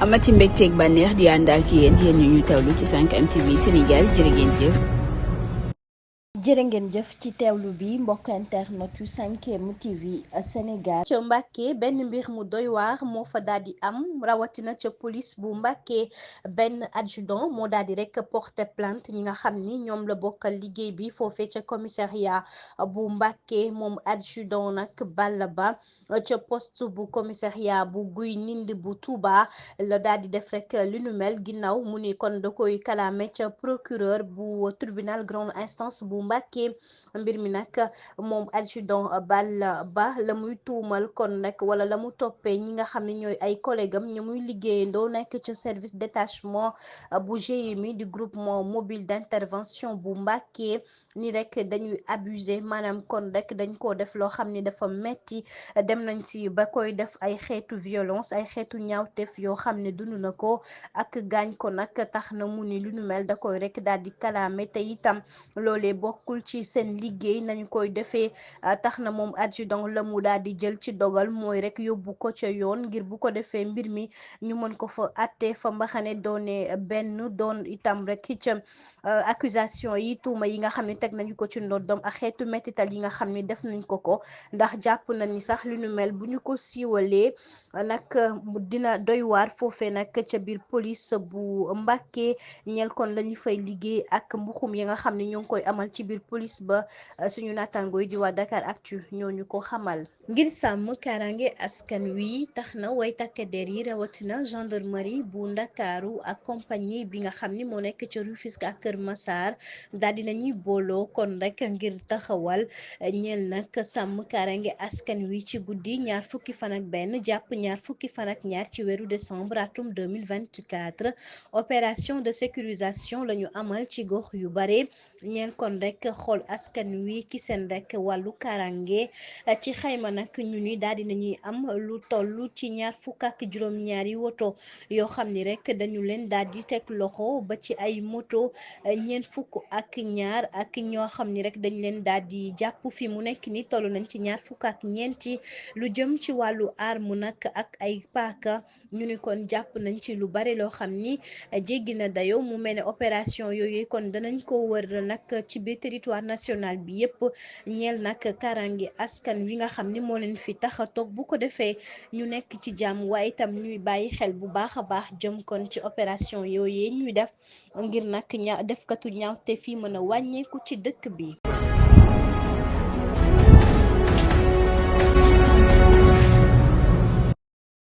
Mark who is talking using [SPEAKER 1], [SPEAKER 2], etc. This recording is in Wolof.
[SPEAKER 1] amati mbégteeg bànneex di ànd ak yéen ñu teewlu ci 5M TV Sénégal jërë ngeen jëf.
[SPEAKER 2] jërë ngeen jëf ci teewlu bi mbokk internet yu 5M TV Sénégal. ca Mbàkke benn mbir mu doy waar moo fa daal di am rawatina ca police bu Mbàkke benn adjudant moo daal di rek porter plainte ñi nga xam ni ñoom la bokkal liggéey bi foofee ca commissariat bu Mbàkke moom adjudant nag Balla Ba ca poste bu commissariat bu Guy Nind bu Touba la daal di def rek li nu mel ginnaaw mu ni kon da koy kalaame ca procureur bu tribunal grande instance bu Mbàkke mbir mi nag moom adjudant Balla Ba la muy tuumal kon nag wala la mu toppee ñi nga xam ne ñooy ay collègue am ñu muy liggéeyandoo nekk ci service détachement bu GMI du groupement mobile d'intervention bu Mbàkke ni rek dañuy abuser maanaam kon rek dañ koo def loo xam ni dafa metti dem nañ ci ba koy def ay xeetu violence ay xeetu ñaawteef yoo xam ne dund na ko ak gaañ ko nag tax na mu ni lu nu mel da koy rek daal di kalaame te itam loolee bokkul ci seen liggéey nañu koy defee tax na moom adjudant la mu daal di jël ci dogal mooy rek yóbbu ko ca yoon ngir bu ko defee mbir mi ñu mën ko fa àtte fa mbaxane doone benn doon itam rek ca accusation yi tuuma yi nga xam ne teg nañu ko ci ndoddom ak xeetu mettital yi nga xam ne def nañ ko ndax jàpp na ni sax lu nu mel bu ñu ko siiwalee nag dina doy waar foofee nag ca biir police bu Mbàkke ñeel kon lañu fay liggéey ak mbuxum yi nga xam ne ñoo ngi koy amal ci biir police ba suñu naataangoo yi di waa Dakar Actu ñooñu ko xamal. ngir sàmm kaaraange askan wi tax na way takk der yi rawatina gendarmerie bu Ndakaaru ak compagnie bi nga xam ni moo nekk ca Rufisque ak Kër Massar daal dina ñuy booloo kon rek ngir taxawal ñeel nag sàmm kaaraange askan wi ci guddi ñaar fukki fan ak benn jàpp ñaar fukki fan ak ñaar ci weeru décembre atum 2024 opération de sécurisation la ñu amal ci gox yu bare ñeel kon rek xool askan wi ci seen rek wàllu kaaraange ci xayma nag ñu ni daal dinañuy am lu toll ci ñaar fukk ak juróom-ñaari woto yoo xam ni rek dañu leen daal di teg loxo ba ci ay moto ñeent fukk ak ñaar ak ñoo xam ni rek dañ leen daal di jàpp fi mu nekk ni toll nañ ci ñaar fukk ak ñeenti lu jëm ci wàllu arme nag ak ay paaka ñu ni kon jàpp nañ ci lu bare loo xam ni jéggi na dayo mu mel ne opération yooyu kon danañ ko wër nag ci biir territoire national bi yépp ñeel nag karangi askan wi nga xam ni moo leen fi tax a toog bu ko defee ñu nekk ci jàmm waaye itam ñuy bàyyi xel bu baax a baax jëm kon ci opération yooyu ñuy def ngir nag defkatu ñaaw te fii mën a wàññeeku ci dëkk bi.